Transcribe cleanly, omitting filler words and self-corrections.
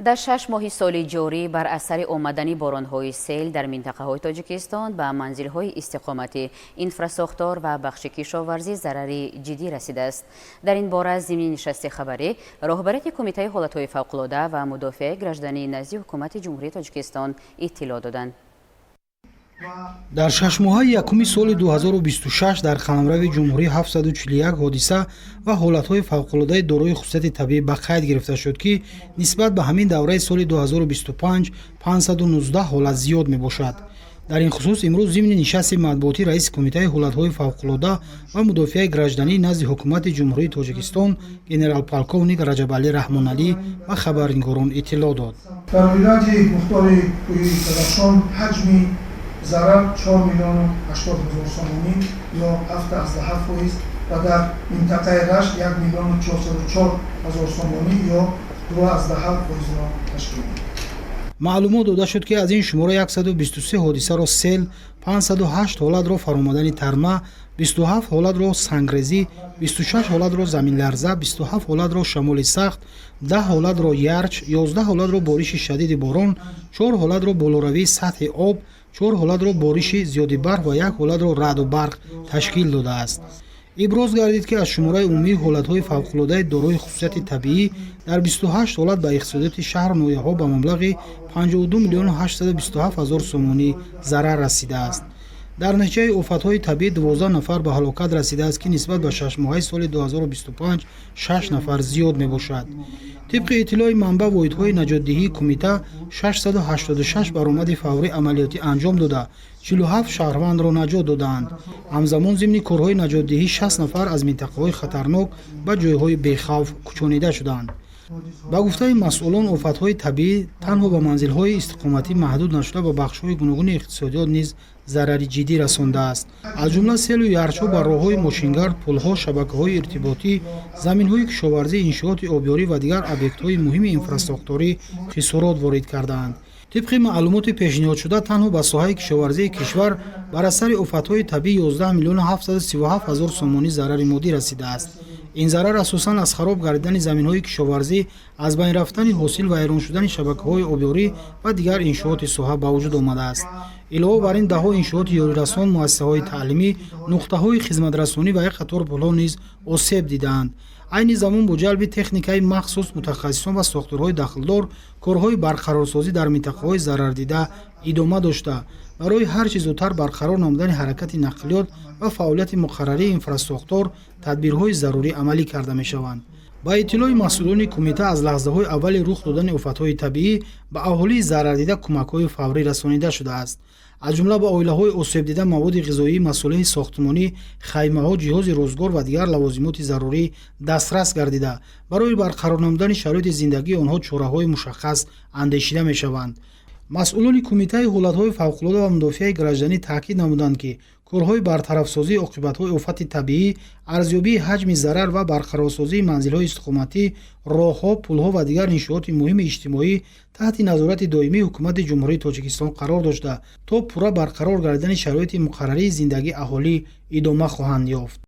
Дар 6 моҳи соли ҷорӣ бар асари омадани боронҳои сел дар минтақаҳои Тоҷикистон ба манзилҳои истиқоматӣ, инфрасохтор ва бахши кишоварзӣ зарари ҷиддӣ расидааст. Дар ин бора зимни нишасти хабарӣ роҳбарияти Кумитаи ҳолатҳои фавқулода ва мудофиаи гражданӣ назди Ҳукумати Ҷумҳурии Тоҷикистон иттилоъ доданд. Дар 6 моҳаи якуми соли 2026 дар қаламрави ҷумҳурӣ 741 ҳодиса ва ҳолатҳои фавқулодаи дорои хусусияти табиӣ ба қайд гирифта шуд, ки нисбат ба ҳамин давраи соли 2025 519 ҳолат зиёд мебошад. Дар ин хусус имрӯз зимни нишасти матбуотӣ раиси Кумитаи ҳолатҳои фавқулода ва мудофиаи гражданӣ назди Ҳукумати Ҷумҳурии Тоҷикистон генерал-полковник Раҷабалӣ Раҳмоналӣ ба хабарнигорон иттилоъ дод. Дар вилояти мухтори кӯҳии Бадахшон ҳаҷми зарар 4 миллиону 80 ҳазор сомонӣ ё 7,7% ва дар минтақаи Рашт 1 миллиону 404 ҳазор сомонӣ ё 2,7%-ро ташкил медиҳад. Маълумот дода шуд, ки аз ин шумора 123 ҳодисаро сел, 508 ҳолатро фаромадани тарма, 27 ҳолатро сангрезӣ, 26 ҳолатро заминларза, 27 ҳолатро шамоли сахт, 10 ҳолатро ярч, 11 ҳолатро бориши шадиди борон, 4 ҳолатро болоравии сатҳи об, 4 ҳолатро бориши зиёди барф ва як ҳолатро раъду барқ ташкил додааст. Иброз гардид, ки аз шумораи умумии ҳолатҳои фавқулодаи дорои хусусияти табиӣ дар 28 ҳолат ба иқтисодиёти шаҳру ноҳияҳо ба маблағи 52 миллиону 827 ҳазор сомонӣ зарар расидааст. Дар натиҷаи офатҳои табиӣ 12 нафар ба ҳалокат расидааст, ки нисбат ба 6 моҳаи соли 2025 шаш нафар зиёд мебошад. Тибқи иттилои манбаъ, воҳидҳои наҷотдиҳии кумита 686 баромади фаврии амалиётӣ анҷом дода, 47 шаҳрвандро наҷот додаанд. Ҳамзамон, зимни корҳои наҷотдиҳӣ 60 нафар аз минтақаҳои хатарнок ба ҷойҳои бехавф кӯчонида шуданд. Ба гуфтаи масъулон, офатҳои табиӣ танҳо ба манзилҳои истиқоматӣ маҳдуд нашуда, ба бахшҳои гуногуни иқтисодиёт низ зарари ҷиддӣ расондааст. Аз ҷумла селу ярчҳо ба роҳҳои мошингард, пулҳо, шабакаҳои иртиботӣ, заминҳои кишоварзӣ, иншооти обёрӣ ва дигар объектҳои муҳими инфрасохторӣ хисорот ворид кардаанд. Тибқи маълумоти пешниҳодшуда, танҳо ба соҳаи кишоварзии кишвар бар асари офатҳои табиӣ 11 миллиону 737 ҳазор сомонӣ зарари моддӣ расидааст. Ин зарар асосан аз хароб гардидани заминҳои кишоварзӣ, аз байн рафтани ҳосил, вайрон шудани шабакаҳои обёрӣ ва дигар иншооти соҳа ба вуҷуд омадааст. Илова бар ин, даҳҳо иншооти ёрирасон, муассисаҳои таълимӣ, нуқтаҳои хизматрасонӣ ва як қатор пулҳо низ осеб дидаанд. Айни замон бо ҷалби техникаи махсус, мутахассисон ва сохторҳои дахлдор корҳои барқарорсозӣ дар минтақаҳои зарардида идома дошта, барои ҳар чӣ зудтар барқарор намудани ҳаракати нақлиёт ва фаъолияти муқаррарии инфрасохтор тадбирҳои зарурӣ амалӣ карда мешаванд. Ба иттилои масъулони кумита, аз лаҳзаҳои аввали рух додани офатҳои табиӣ ба аҳолии зарардида кӯмакҳои фаврӣ расонида шудааст. Аз ҷумла ба оилаҳои осебдида маводи ғизоӣ, масолеҳи сохтмонӣ, хаймаҳо, ҷиҳози рӯзгор ва дигар лавозимоти зарурӣ дастрас гардида, барои барқарор намудани шароити зиндагии онҳо чораҳои мушаххас андешида мешаванд. Масъулони Кумитаи ҳолатҳои фавқулода ва мудофиаи гражданӣ таъкид намуданд, ки корҳои бартарафсозии оқибатҳои офати табиӣ, арзёбии ҳаҷми зарар ва барқарорсозии манзилҳои истиқоматӣ, роҳҳо, пулҳо ва дигар иншооти муҳими иҷтимоӣ таҳти назорати доимии Ҳукумати Ҷумҳурии Тоҷикистон қарор дошта, то пурра барқарор гардидани шароити муқаррарии зиндагии аҳолӣ идома хоҳанд ёфт.